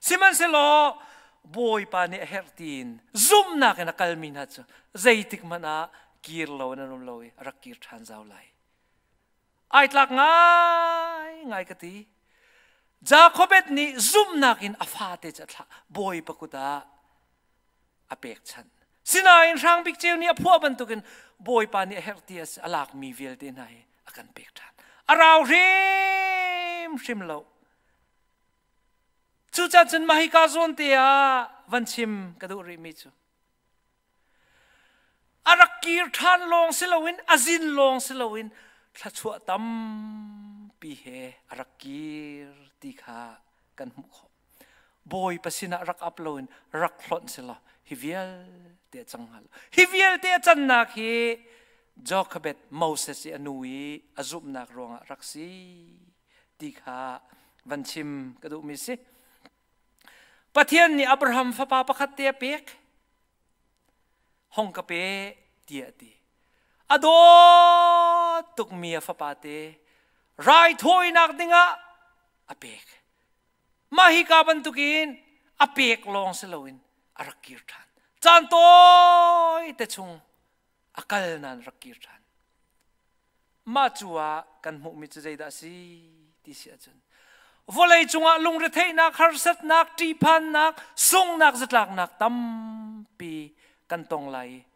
Sihmanhsehlaw Bawipa nih a herh tiin zumhnak in a kalmi hna cu zeitik hmanh ah kir lo in an um lo i a rak kir ṭhan zau lai. Ai tlak ngai ngai ka ti. Jakhobet nih zumhnak in a fate cu a thlah. Bawipa kut ah a pekchanh. Sinain Hrang Bik Ceu nih a phuah bantukin Bawipa nih a herh ti a lakmi vialte hna hi a kan pek ṭhan. A rau hrimhrim lo. Cucaah cun mah hika zawn te ah van chim ka duh rihmi cu a rak kir ṭhan lawng si loin a zin lawng si loin thluachuah tampi he a rak kir ti kha kan hmuh khawh. Bawipa sinah rak ap loin rak hlonh selaw hi vialte a cang hnga lo. Hi vialte a cannak hi Jochebed Moses i a nu i a zumhnak ruangah rak si ti kha van chim ka duhmi si. Pathian nih Abraham fapa pakhat te a pek. Hong ka pe tiah a ti. A dawt tukmi a fapa te raithawinak dingah a pek. Mah hika bantukin a pek lawng si loin a rak kir ṭhan. Caan tawi te chung a kal nain rak kir ṭhan. Mah cu ah kan hmuhmi cu zeidah a si ti si ahcun vawlei cungah lungretheihnak, harsatnak, ṭihphannak, sunghnak, zatlaknak tampi kan tong lai i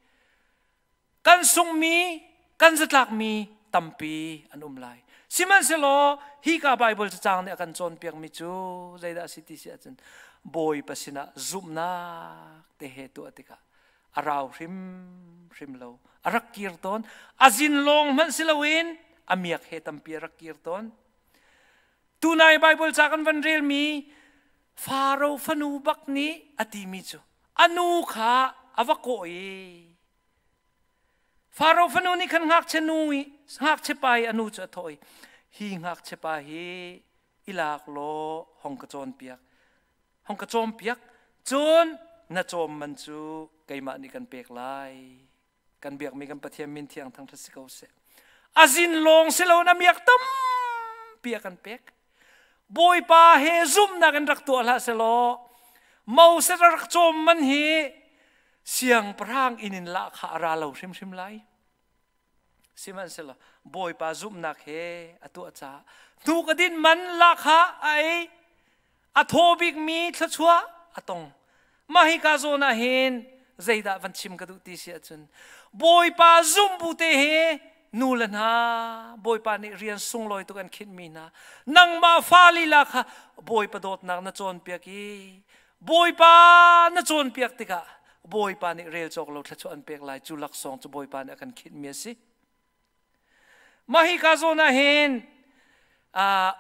kan sunghmi, kan zatlakmi tampi an um lai. Sihmanhsehlaw hika Baibal cacang nih a kan cawnpiakmi cu zeidah a si ti si ahcun Bawipa sinah zumhnak te he tuah tikah a rau hrimhrim lo. A rak kir tawn. A zin lawng hmanh si loin a miak he tampi a rak kir tawn. Tunai Baibal ca kan van relmi Faro fanu bak nih a timi cu a nu kha a va kawh i Faro fanu nih khan ngakchia nu i ngakchia pa i a nu cu a thawh i hi ngakchia pa hi i lak law hong ka cawnpiak hong ka cawmpiak cun na cawm man cu keimah nih kan pek lai kan biakmi kan Pathian min thiang thangṭhat si ko seh. A zin lawng si loin a miak tampi a kan pek. Bawipa he zumhnak in rak tuah hlah selaw Moses a rak cawm man hi siangpahrang inn in lah kha a ra lo hrimhrim lai. Sihmanhsehlaw Bawipa zumhnak he a tuah caah hnuk a din man lahkhah a ei a thaw bikmi thluachuah a tong. Mah hika zawn ah hin zeidah van chim ka duh ti si ahcun Bawipa zumh bu te he nu le hna Bawipa nih rian sunglawi tuk an khinhmi hna nangmah fa lila kha Bawipa dawtnak na cawnpiak i Bawipa na cawnpiak tikah Bawipa nih rel cawk lo thluachuah an pek lai cu laksawng cu Bawipa nih a kan khinhmi a si. Mah hika zawn ah hin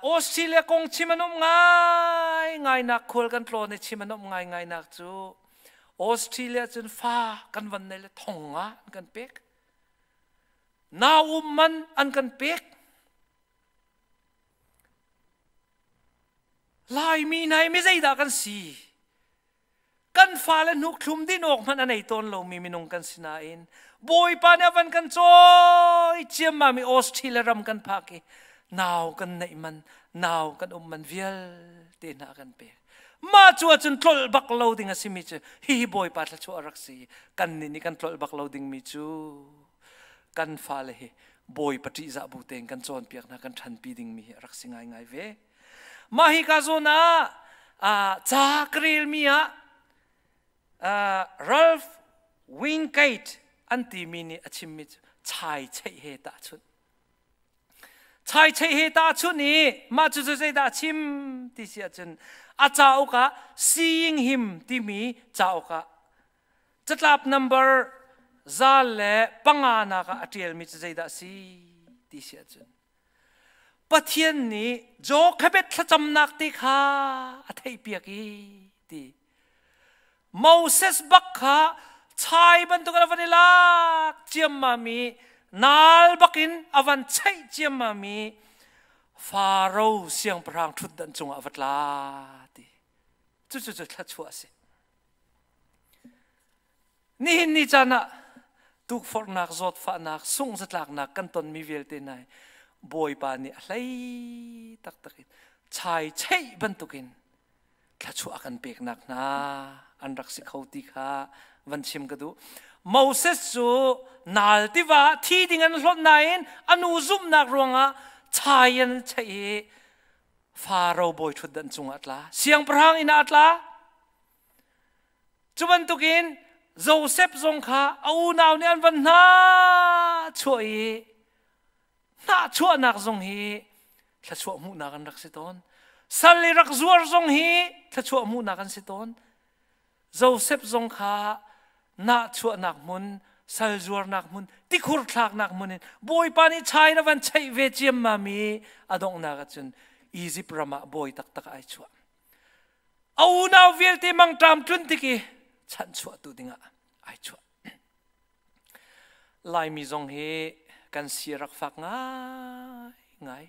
Australia kong chim an um ngai ngai nak khual kan tlawn i chim an um ngai ngai nak cu Australia cun fa kan van nei le thong nga an kan pek. Nau um man an kan pek. Laimi hna hi mi zeidah kan si? Kan fale hnuk thlum din awk hmanh a nei tawn lomi minung kan si nain Bawipa nih a van kan cawi ciammam i Australia ram kan phak i nau kan neih man, nau kan um man vialte hna a kan pek. Mah cu ahcun tlolh bak lo ding a simi cu hihi Bawipa thluachuah a rak si. Kannih nih kan tlolh bak lo dingmi cu kan fale hi Bawipa ṭihzah bu tein kan cawnpiak hna kan ṭhanpi dingmi hi a rak si ngaingai ve. Mah hi ka zawn ah ca ka relmi ah Ralph Wingate an timi nih a chimmi cu chai cheih he tahchunh. Chai cheih he tahchunh i mah cu zeidah a chim ti si ahcun a cauk ah Seeing Him timi cauk ah Catlap number 105 nak ah a ṭialmi cu zeidah a si ti si ahcun Pathian nih Jochebed thlacamnak te kha a theihpiak i ti. Moses bak kha chai bantuk in a van i lak ciammam i nal bakin a van cheih ciammam i Faro siangpahrang ṭhutdan cungah a va tla ti. Cucu cu thluachuah a si. Nihin ni caan ah tukforhnak, zawtfahnak, sungh-zatlaknak kan tonmi vialte hna hi Bawipa nih a hlei taktak in chai cheih bantukin thluachuah a kan peknak hna an rak si kho ti kha van chim ka duh. Moses cu nal tiva thi ding an hlawt nain a nu zumhnak ruangah chai an cheih i. Faro bawi ṭhutdan cungah a tla. Siangpahrang inn ah a tla. Cu bantukin Josef zong kha a unau nih an van hna chuah i hnahchuahnak zong hi thluachuah hmuhnak an rak si tawn. Sal i rak zuar zong hi thluachuah hmuhnak an si tawn. Josef zong kha nahchuahnak hmun, sal zuarnak hmun, tikhur thlaknak hmun in Bawipa nih chai na van cheih ve ciammam i a donghnak ahcun Izipt ram ah bawi taktak ai chuah. A unau vialte mangṭam tlun tik i chanhchuahtu dingah ai chuah. Laimi zong hi kan si rak fak ngai ngai.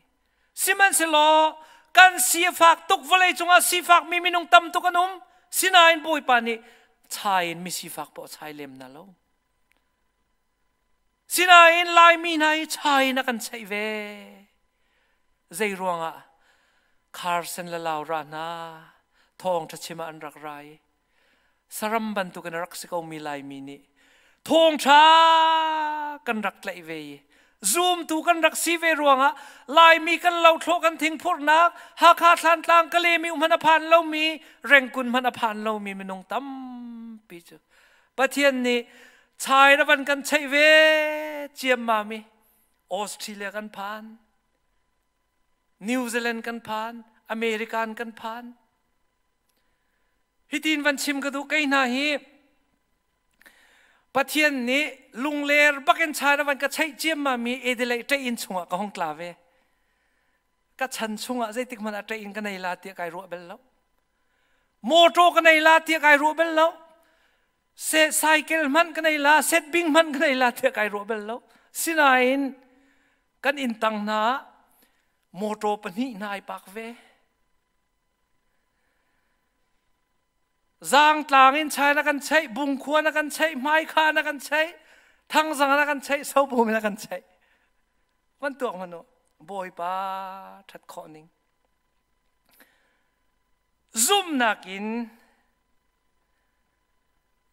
Sihmanhsehlaw kan si a fak tuk vawlei cungah sifakmi minung tam tuk an um. Sinain Bawipa nih chai in mi sifak poah chai lem na lo. Sinain Laimi hna hi chai in a kan cheih ve. Zei ruangah Carson le Laura hna thawngṭha chim ah an rak ra i saram bantukin a rak si komi Laimi nih thawngṭha kan rak tlaih ve i zumtu kan rak si ve ruangah Laimi kan lothlawh kan thingphurhnak Hakha Thlantlang Kalemi hmanh a phan lomi Rengkun hmanh a phan lomi minung tampi cu Pathian nih chai na van kan cheih ve ciammam i Australia kan phan New Zealand kan phan American kan phan Hitin van chim ka duh kei hna hi Pathian nih lungler bakin chai na van ka cheih ciammam mi Adelaide ṭeih chungah ka hong tla ve. Ka chan chungah zeitik hmanh ah ṭeih ka nei la tiah kai ruah bel lo. Motor ka nei la tiah kai ruah bel lo. Se cycle hmanh ka nei la, set bing hmanh ka nei la tiah kai ruah bel lo. Sinain kan inn tang hna motor pahnih hna ai pak ve. Zaangtlang in chai na kan cheih, bungkhua na kan cheih, hmaikha na kan cheih, thangzang na kan cheih, sobum na kan cheih. Van tuak hmanh u, Bawipa ṭhat khawh ning. Zumhnak in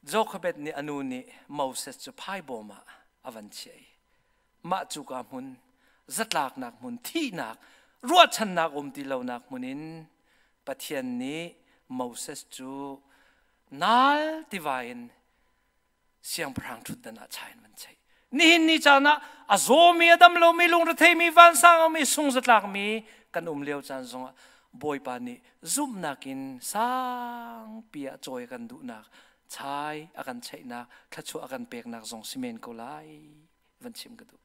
Jochebed nih a nu nih Moses cu phaibawm ah a van chiah i mah cuka hmun zatlaknak hmun thihnak ruahchannak um ti lonak hmun in Pathian nih Moses cu nal tiva in siangpahrang ṭhutdan ah chai in van cheih. Nihin ni caan ah a zawmi, a dam lomi, lungretheimi, vansang mi, sungzatlakmi kan um lio caan zongah Bawipa nih zumhnak in sangpi ah cawi a kan duhnak, chai a kan cheihnak, thluachuah a kan peknak zong si men ko lai van chim ka duh.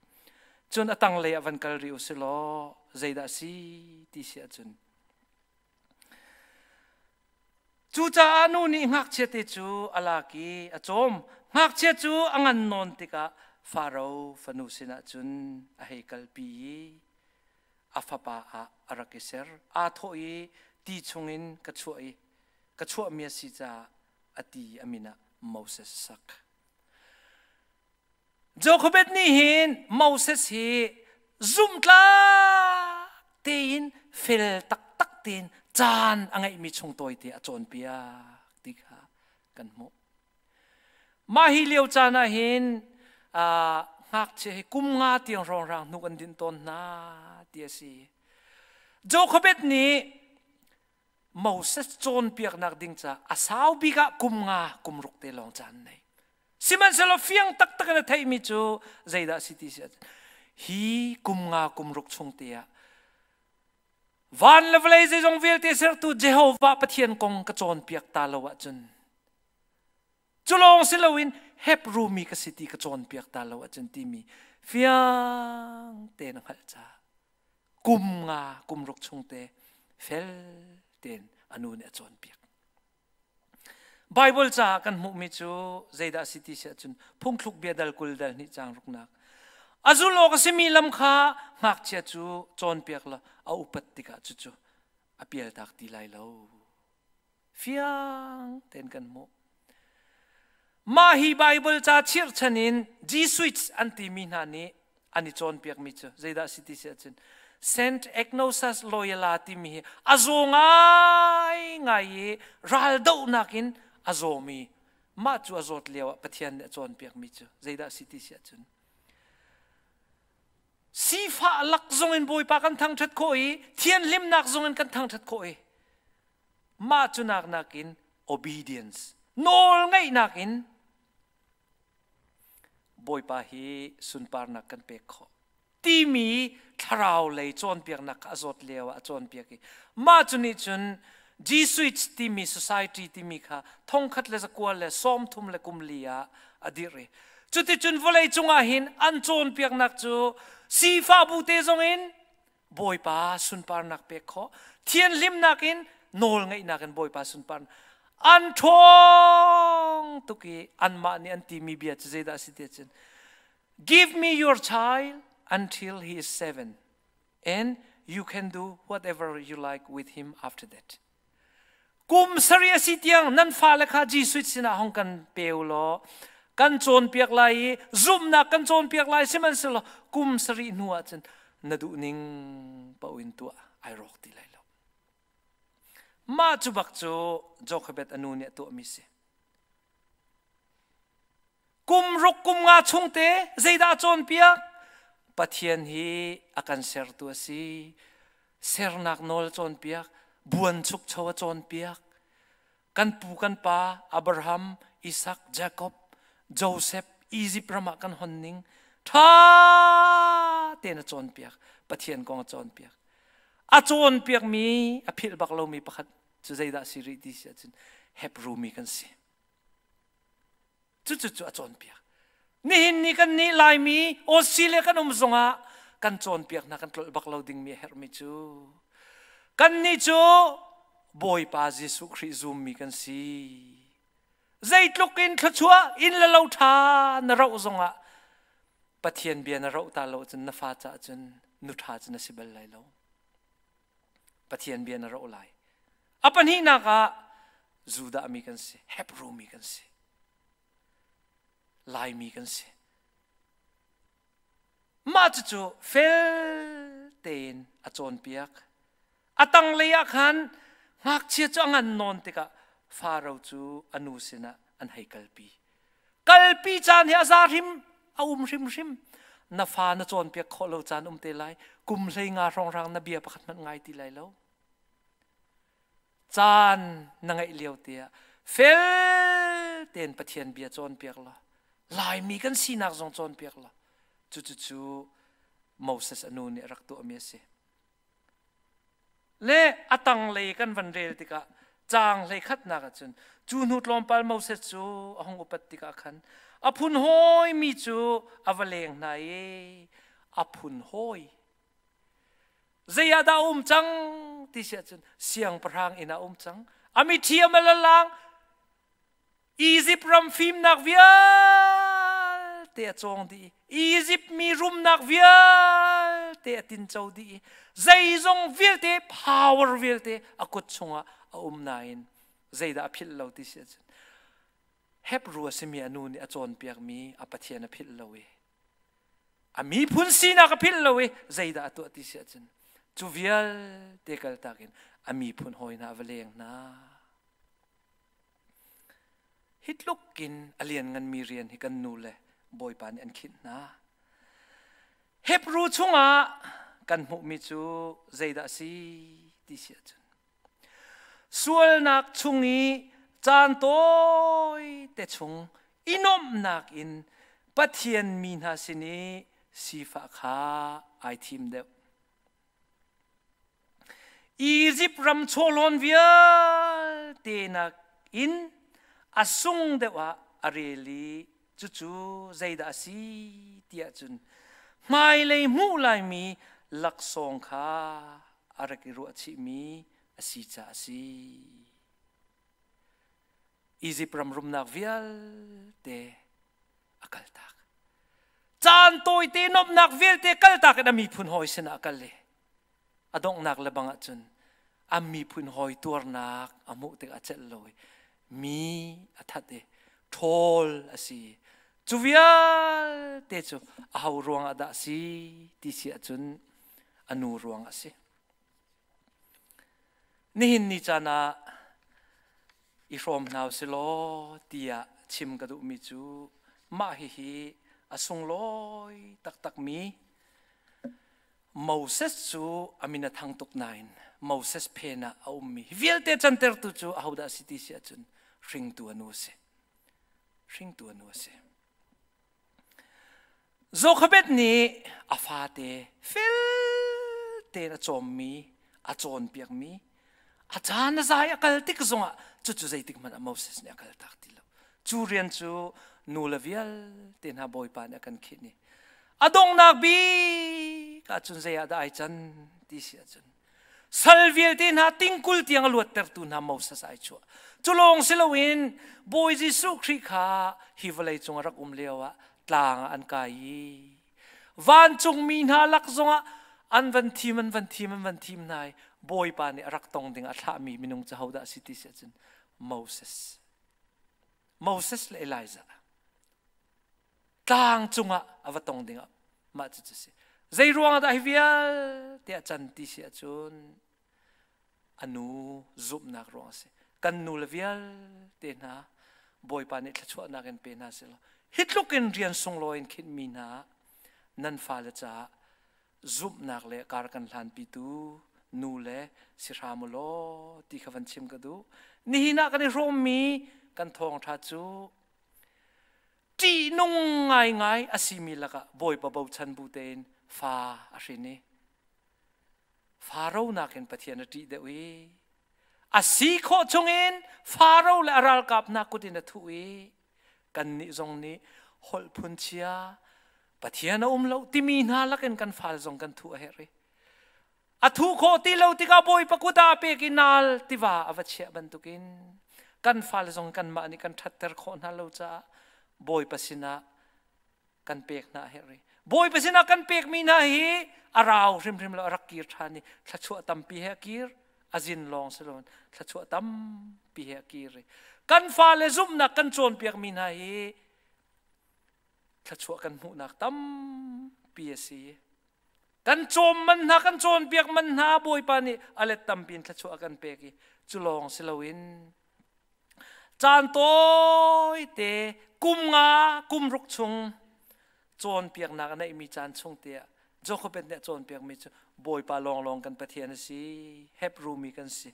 Cun a tanglei ah van kal rih u si law zeidah si ti si ahcun Cucaah nu nih ngakchiate cu a lak i a cawm. Ngakchia cu a ngan nawn tikah Faro fanu sinah cun a hei kalpi i a fapa ah a rak i ser. Aa thawh i ti chungin ka chuah i ka chuahmi a si caah a ti a min ah Moses a sak. Jochebed nih hin Moses hi zumhtlak tein fel taktak tein caan a ngeihmi chung tawite a cawnpiak ti kha kan hmuh. Mah hi lio caan ah hin ngakchia hi kum nga tiang hrawnghrang hnuk an dinh tawn hna ti a si. Jochebed nih Moses cawnpiaknak ding caah a sau bik ah kum nga kum ruk te lawng caan nei. Sihmanhsehlaw fiang taktak in a theihmi cu zeidah a si ti si ahcun hi kum nga kum ruk chung te ah van le vawlei zeizong vialte sertu Jehovah Pathian kong ka cawnpiak ta lo ahcun cu lawng si loin Hebrew mi ka si ti ka cawnpiak ta lo ahcun timi fiang tein a hngalh caah kum nga kum ruk chung te fel tein a nu nih a cawnpiak. Baibal caah kan hmuhmi cu zeidah a si ti si ahcun phungthluk bia dal 20 dal hnih caang ruknak. A zulh awk a simi lam kha ngakchia cu cawnpiak law a upat tikah cucu a pialtak ti lai lo. Fiang tein kan hmuh. Mah hi Baibal ca chirhchan in Jesuits an timi hna nih an i cawnpiakmi cu zeidah a si ti si ahcun Saint Ignatius Loyola timi hi a zaw ngaingai i raldohnak in a zawmi mah cu a zawt lio ah Pathian nih a cawnpiakmi cu zeidah a si ti si ahcun. Sifah lak zong in Bawipa kan thangṭhat khawh i thianhlimnak zong in kan thangṭhat khawh i mah cu nak nakin obedience nawl ngeihnak in Bawipa hi sunparnak kan pek khawh timi thlarau lei cawnpiaknak kha a zawt lio ah a cawnpiak i mah cu nih cun Jesuits timi society timi kha thongkhat le zakua le sawmthum le kum li ah a dirh i cuticun vawlei cungah hin an cawnpiaknak cu sifah bu te zongin Bawipa sunparnak pek khawh thianhlimnak in nawl ngeihnak in Bawipa sunpar an ṭhawng tuk i anmah nih an timi bia cu zeidah a si ti cun, "Give me your child until he is 7 and you can do whatever you like with him after that." Kum sarih a si tiang nan fale kha Jesuh sinah hong kan pe u law kan cawnpiak lai i zumhnak kan cawnpiak lai. Sihmanhsehlaw kum sarih hnu ah cun na duh ning paoh in tuah, ai rawk ti lai lo. Mah cu bak cu Jochebed a nu nih a tuahmi si. Kum ruk kum nga chung te zeidah a cawnpiak? Pathian hi a kan sertu a si. Sernak nawl a cawnpiak, buan chukcho a cawnpiak. Kan pu kan pa Abraham, Isak, Jacob, Joseph, Egypt ram ah kan hon ning ṭha tein a cawnpiak. Pathian kong a cawnpiak. A cawnpiakmi a philh bak lomi pakhat cu zeidah si rih ti si ahcun Hebrew mi kan si. Cucu cu a cawnpiak. Nihin ni kan nih Laimi Australia kan um zongah kan cawnpiak hna kan tlolh bak lo dingmi a herhmi cu kan nih cu Bawipa Jesuh Khrih zummi kan si. Zeitluk in thluachuah inn le lo ṭha na roh zongah Pathian bia na roh ta lo cun na fa caah cun nu ṭha cu na si bal lai lo. Pathian bia na roh lai. A pahnihnak ah Judah mi kan si, Hebrew mi kan si, Laimi kan si. Mah cucu fel tein a cawnpiak. A tanglei ah khan ngakchia cu a ngan nawn tikah Faro cu a nu sinah an hei kalpi. Kalpi caan hi a za hrim a um hrimhrim. Na fa na cawnpiak khawh lo caan um te lai. Kum 15 hrawnghrang na bia pakhat hmanh ngai ti lai lo. Caan na ngeih lio te ah fel tein Pathian bia cawnpiak law Laimi kan sinak zong cawnpiak law cucu Moses a nu nih a rak tuahmi a si. Le a tanglei kan van rel tikah caang hleikhatnak ah cun cu hnu tlawmpal Moses cu a hung upat tikah khan a phun hawimi cu a va leng hna i a phun hawi zei ah dah a um cang ti si ahcun siangpahrang inn ah a um cang. A mithi a malalang Izipt ram fimnak vialte a cawng dih i Izipt mi rumnak vialte a tinco dih i zeizong vialte power vialte a kut chungah a um nain zeidah a philh lo ti si ahcun Hebrew a simi a nu nih a cawnpiakmi a Pathian a philh lo i a miphun sinak a philh lo i zeidah a tuah ti si ahcun cu vialte kaltak in a miphun hawi hna a va leng hna. Hi tluk in a liannganmi rian hi kan nu le Bawipa nih an khinh hna. Hebrew chungah kan hmuhmi cu zeidah a si ti si ahcun sualnak chung i caan tawi te chung i nuamhnak in Pathian mi hna sin i sifah kha ai thim deuh. Izipt ram chawhlawn vialte nakin a sung deuh ah a rel i cucu zeidah a si tiah cun hmailei hmuh laimi laksawng kha a rak i ruahchihmi a si caah a si. Izipt ram rumnak vialte a kaltak. Caan tawite nuamhnak vialte kaltak in a miphun hawi sinah a kal i a donghnak le bang ahcun a miphun hawi tuarnak a hmuh tikah a celh lo i mi a that i ṭhawl a si. Cu vialte cu aho ruangah dah a si ti si ahcun a nu ruang a si. Nihin ni caan ah i hrawm hna usih law tiah chim ka duhmi cu mah hihi a sunglawi taktakmi. Moses cu a min a thang tuk nain Moses phen ah a ummi hi vialte cantertu cu ahodah a si ti si ahcun hringtu a nu a si. Hringtu a nu a si. Jochebed nih a fate fel tein a cawmmi, a cawnpiakmi, a caan a zai a kal tik zongah cucu zeitik hmanh ah Moses nih a kaltak ti lo. Cu rian cu nu le vialte hna Bawipa nih a kan khinh i a donghnak bik ahcun zei ah dah ai can ti si ahcun sal vialte hna tingkul tiang a luattertu hna Moses ai chuah. Cu lawng si loin Bawi Jesuh Khrih kha hi vawlei cung a rak um lio ah tlang ah an kai i vancungmi hna lak zongah an van thim an van thim an van thim hna i Bawipa nih a rak tong ding a thlahmi minung cu hodah a si ti si ahcun Moses. Moses le Elijah tlang cungah a va tong dingah mah cu si. Zei ruangah dah hi vialte a can ti si ahcun a nu zumhnak ruang a si. Kan nu le vialte hna Bawipa nih thluachuahnak in pe hna seh law hi tluk in rian sunglawi in khinhmi hna nan fale caah zumhnak le kar kan hlanpitu nu le si hram u law ti kha van chim ka duh. Nihin ah kan i hrawmmi kan thawngṭha cu ṭihnung ngaingai a simi lakah Bawipa bochan bu tein fa a hrin i Faro nakin Pathian a ṭih deuh i a si khawh chungin Faro le a ralkap hna kut in a thuh i kannih zong nih holh phunchia Pathian a um lo timi hna lakin kan fal zong kan thuh a herh i a thuh khawh ti lo tikah Bawipa kut ah a pek i nal tiva a va chiah bantukin kan fale zong kanmah nih kan ṭhatter khawh hna lo caah Bawipa sinah kan pek hna a herh i Bawipa sinah kan pekmi hna hi a rau hrimhrim lo, a rak kir ṭhan i thluachuah tampi he a kir. A zin lawng si loin thluachuah tampi he a kir i kan fale zumhnak kan cawnpiakmi hna hi thluachuah kan hmuhnak tampi a si. Kan cawm man hna, kan cawnpiak man hna Bawipa nih a let tampi in thluachuah a kan pek i cu lawng si loin caan tawite kum nga kum ruk chung cawnpiaknak a neihmi caan chung te ah Jochebed nih a cawnpiakmi cu Bawipa lawnglawng kan Pathian a si, Hebrew mi kan si.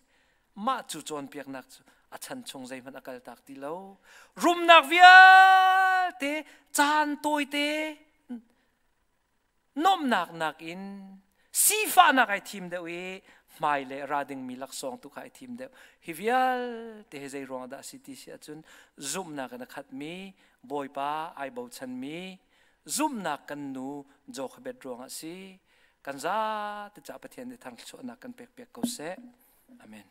Mah cu cawnpiaknak cu a chan chung zeihmanh a kaltak ti lo. Rumnak vialte caan tawite Nuamhnak nakin sifahnak ai thim deuh i hmai le ra dingmi laksawng tu kha ai thim deuh. Hi vialte hi zei ruang dah a si ti si ahcun zumhnak in a khatmi Bawipa ai bochanmi zumhnak kan nu Jochebed ruangah a si. Kan zate caah Pathian nih thangthluachuahnak kan pek piak ko seh. Amen.